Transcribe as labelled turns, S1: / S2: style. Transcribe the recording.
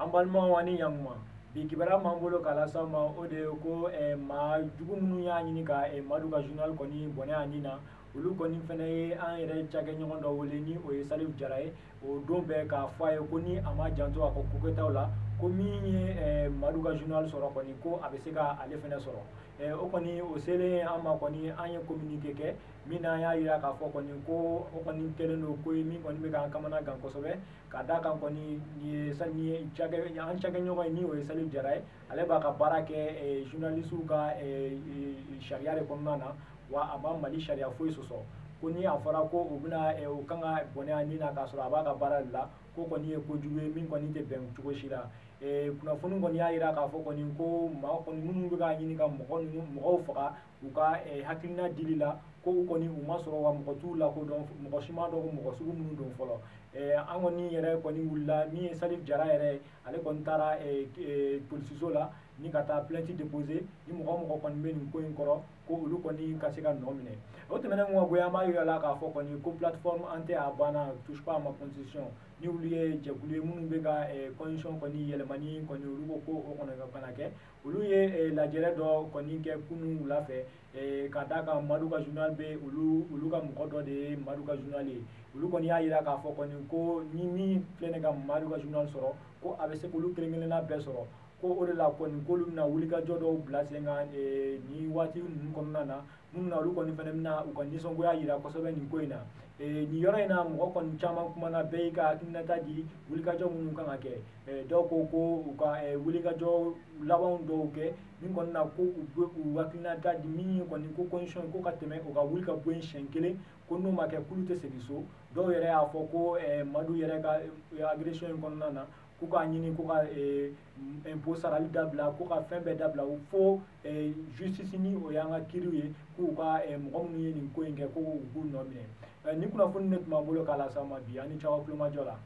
S1: An balimaw ani ɲankuma, bi kibaruya m'an bolo k'a las'aw ma, o de ye ko maa jugu minnu y'a ɲini ka Madu ka journal kɔni bɔnɛ a nin na, olu kɔni fana ye an yɛrɛ cakɛɲɔgɔn dɔ wele ni o ye Salifu Jara ye. O don bɛɛ k'a fɔ a ye ko ni a ma janto a ka kokɛtaw la, ko min ye Madu ka journal sɔrɔ kɔni, ko a bɛ se ka ale fana sɔrɔ. O kɔni o selen an ma kɔni, an ye communiqué kɛ min na an y'a jira k'a fɔ kɔni ko o kɔni kɛlen don ko ye min kɔni bɛ k'an kamana gan kosɛbɛ, ka d'a kan kɔni nin ye an cakɛɲɔgɔn ye ni o ye Salifu Jara ye. Ale b'a ka baara kɛ journaliste ka sariya de kɔnɔna na, wa a ma Mali sariya foyi sɔsɔ. Ko ni a fɔra ko u bɛna o kan ka bɔnɛ a nin na k'a sɔrɔ a b'a ka baara de la, ko kɔni ye kojugu ye min kɔni tɛ bɛn cogo si la. Kunnafoni kɔni y'a jira k'a fɔ kɔni ko maa kɔni minnu bɛ k'a ɲini ka mɔgɔ ninnu mɔgɔw faga u ka hakilina dili la, ko u kɔni u ma sɔrɔ, wa mɔgɔ t'u lakodɔn, mɔgɔ si m'a dɔn ko mɔgɔ sugu minnu don fɔlɔ. An kɔni yɛrɛ kɔni wulila, min ye Salifu Jara yɛrɛ ye, ale kɔni taara polisiso la ni ka taa plainte déposer ni mɔgɔ mɔgɔ kɔni bɛ nin ko in kɔrɔ, ko olu kɔni ka se ka nɔ minɛ. O tɛmɛnen kɔ ka bɔ yen, an b'a yira la k'a fɔ kɔni ko plateforme an tɛ a banna touche pas à ma constitution, ni olu ye jɛkulu ye minnu bɛ ka constitution kɔni yɛlɛmani kɔni, olu ko ko o kɔni kana kɛ. Olu ye lajɛrɛ dɔ kɔni kɛ kunun wula fɛ, ka d'a kan Madu ka journal bɛ olu ka mɔgɔ dɔ de ye Madu ka journal ye. Olu kɔni y'a jira k'a fɔ kɔni ko ni min filɛ nin ka Madu ka journal sɔrɔ, ko a bɛ se k'olu kelen kelenna bɛɛ sɔrɔ, ko o de la kɔni k'olu bɛna wulikajɔ dɔw bila sen kan nin waati ninnu kɔnɔna na, minnu na olu kɔni fana bɛna u ka nisɔngoya jira kosɛbɛ nin ko in na. Nin yɔrɔ in na, mɔgɔ kɔni caman kumana, bɛɛ y'i ka hakilinata di wulikajɔ minnu kan ka kɛ. Dɔw ko ko u ka wulikajɔ labanw dɔw kɛ min kɔni na, ko u bɛ u hakilinata di min ye kɔni ko constitution ko ka tɛmɛ u ka wuli ka bɔ yen siɲɛ kelen, ko n'o ma kɛ k'olu tɛ segin so. Dɔw yɛrɛ y'a fɔ ko Madu yɛrɛ ka agression in kɔnɔna na, k'u k'a ɲini ko ka impôt sarali dabila, ko ka fɛn bɛɛ dabila fo justice ni o y'an ka kiiriw ye, k'u ka mɔgɔ minnu ye nin ko in kɛ, ko u k'u nɔ minɛ. Nin kunnafoni de tun b'an bolo k'a las'aw ma bi. An ni caman kulomajɔ la.